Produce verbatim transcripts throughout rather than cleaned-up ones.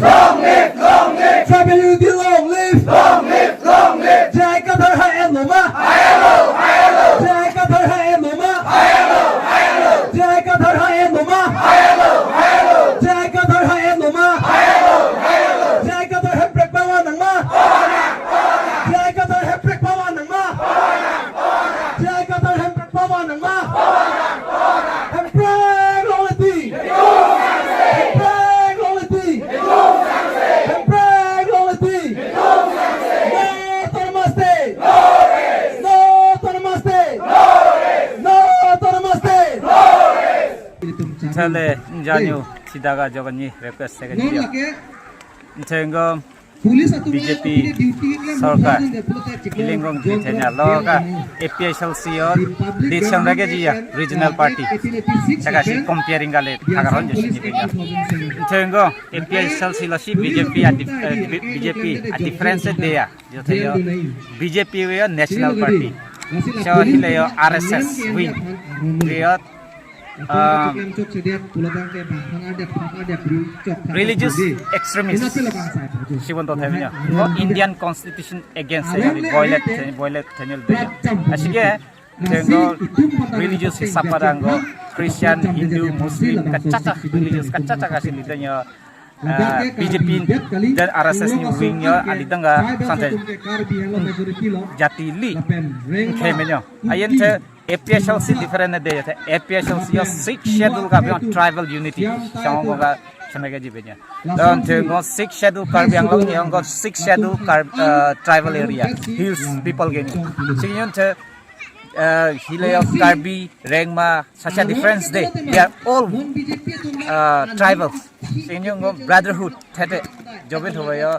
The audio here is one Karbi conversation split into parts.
Long live, long live. Tribal unity, long live. Long live, long live. J I Kathar ha-en lo ma? Ha-en lo, ha-en lo. J I Kathar ha-en lo ma? Ha-en lo, ha-en lo. J I Kathar ha-en lo ma? Ha-en lo, ha-en lo. J I Kathar ha-en lo ma? Ha-en lo, ha-en lo. J I Kathar hemprek pavan nang ma? Pavan nang, pavan nang. J I Kathar hemprek pavan nang ma? Pavan nang, pavan nang. J I Kathar hemprek pavan nang ma? Pavan nang, pavan nang. Hemprek longle ti. Hemprek longle ti. Hemprek longle ti. No autonomous state. No autonomous state. No autonomous state. Chale, njanyo, sidaga jogan ni request se kan dia. Nthengo B J P sorkar ilinggong jithenya lo ka A P H L C o dishon rage jiya regional party. Saka si comparing kali thakar hon josi ni pinya. Nthengo A P H L C lo si B J P a dif-, eh, B J P a difference de ya. Jothe yo B J P yo national party. So hile yo R S S wing yo ah, religious extremist. Sibon to themnya. Ngo Indian Constitution against ya, violate, violate themnya. Asike, ngo religious hisap pada ngo Christian, Hindu, Muslim, kachacha religious, kachacha kasi litenya. Ah, B J P dan R S S ni wing yo alidang ga sante jati li kheme nyo. Ayen the A P H L C different de the A P H L C yo Sixth Schedule ka beyond tribal unity. Chong ko ka chame ka jibe nyo. Don the ngo Sixth Schedule Karbi Anglong yo ngo Sixth Schedule Kar-, ah, tribal area, hills people ke nyo. Sing yun the, ah, hile yo Karbi, Rengma, such a difference de. They are all, uh, tribals. Sing yun ngo brotherhood thete. Jobe thoba yo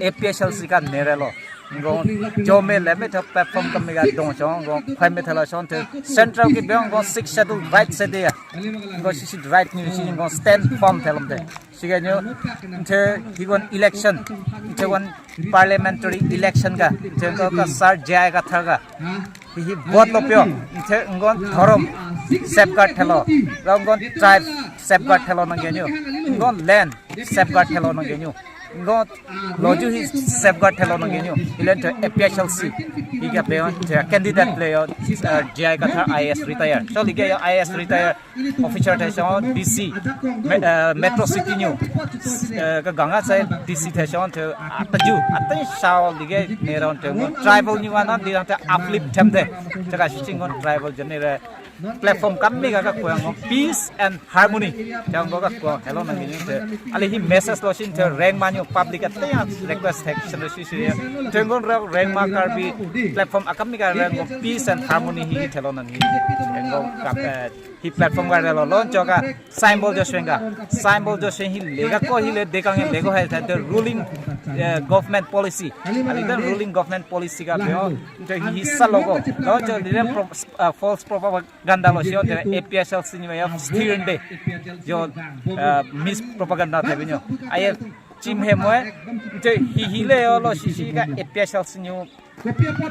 A P H L C ka nere lo. Ngo jome le me tho platform kami ka dong chong ngo khoi me thela chon the central ke beyond ngo Sixth Schedule right se de ya. Ngo si si right ni si ngo stand firm thelom de. Sige nyo, nthe higon election, nthe gon parliamentary election ka, nthe ko ka sar J I Kathar ka. Hi hi vote lo pio, nthe ngon dhorom safeguard thelo, ngon tribe safeguard thelo nang genyo, ngon land safeguard thelo nang genyo, ngon loju hi safeguard thelo nang genyo, ilen the A P H L C. Hi ka peo, the candidate le yo, uh, J I Kathar I A S retire. So lige yo I A S retire. Officer thesong D C, me-, eh, Metro City nyo, eh, ka ganga sai D C thesong the ataju, ateng sao lige neron the ngo tribal nyo anan di the uplift them the. Chaka sing ngo tribal jene re platform kami ka ka kuang ngo peace and harmony. Jang ngo ka kuang hello nang ni the. Ali hi message lo sing the Rengma nyo public ateng request thek sing si si ya. Tenggon Rengma Karbi platform akami ka Rengma peace and harmony hi thelo nang ni. Ngo ka, eh, hi platform ka relo launch ka symbol jo swenga, symbol jo swen hi lega ko hi le dekang lega hai the ruling, eh, government policy. Ali the ruling government policy ka beo the hi sa logo launch le pro-, eh, false propaganda lo sio the A P H L C ni ya stir de jo, eh, mispropaganda the beo. Aye chim he moe the hi hi le yo lo si si ka A P H L C ni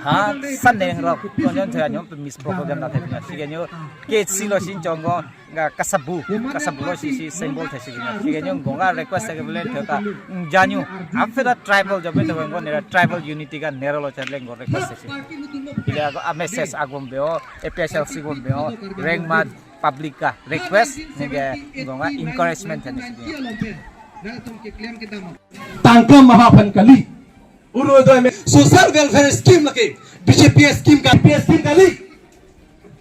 ha saneng rok konyon the anyom pe mispropaganda the bina. Sige nyo ke si lo sing chong ngo nga kasabu, kasabu lo si si symbol the si bina. Sige nyo ngo nga request ke belen the ka janyu after the tribal job the ngo nera tribal unity ka nera lo chale ngo request si. Ila ko a message agom beo, A P H L C gom beo, Rengma public ka request nge ngo nga encouragement the si bina. Tangka maha aphan kali. Orunodoi me social welfare scheme lake B J P scheme ka, P scheme kali.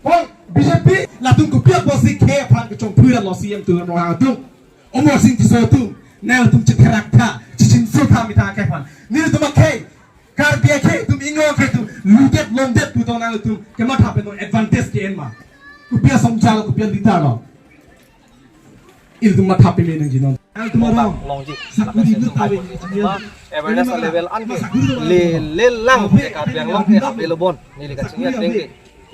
Kong B J P latum kopi apotsi khei aphan kechongphui ra lo C M atum, Ronghang atum, Amarsing Tisso atum, nangtum chetherak tha, chechinso tha methang akhei aphan. Nelitum akhei, Karbi akhei atum, Inglong akhei atum, ludet longdet pu tong nangtum kematha pen advantage ke-en ma. Kopi asong jalo, kopi leader lo. Ilitum matha peme nangji non. Ilitum arong longji. Sakuri lapen itu tawe. Awareness level an ke lele lang ke Karbi Anglong ke available. Neli kachingki ateng ke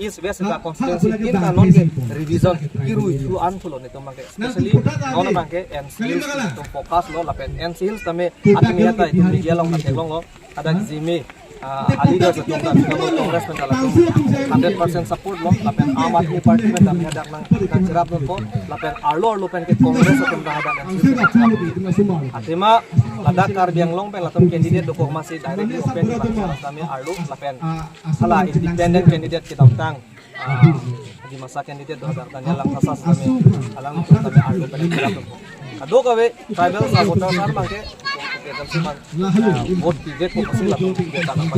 East West ba constituency tin ta non ke revision kiru itu an thulo netum abang ke. Especially non abang ke N C Hills netum focus lo lapen N C Hills tame admi atai itum media along katheklong lo. Hadak Zeme Ah, a leaders atum ta Trinamool Congress pen ta latum hundred percent support lo, lapen Aam Aadmi Party pen ta hadak nang nangcherap dunpo, lapen arlo arlo pen ke Congress atum ta hadak nangcherap. Athema ladak Karbi Anglong pen latum candidate dokok amatsi directly open di bangsa kami arlo lapen hala independent candidate kedamtang, ah, Dimasa candidate do hadak Daniel Langthasa sitame, alangtum tame arlo pen nangcherap dunpo. Kadokave tribal supporters abang ke, ke, ke, ah, vote pivek ko pasi latum pivek ta nang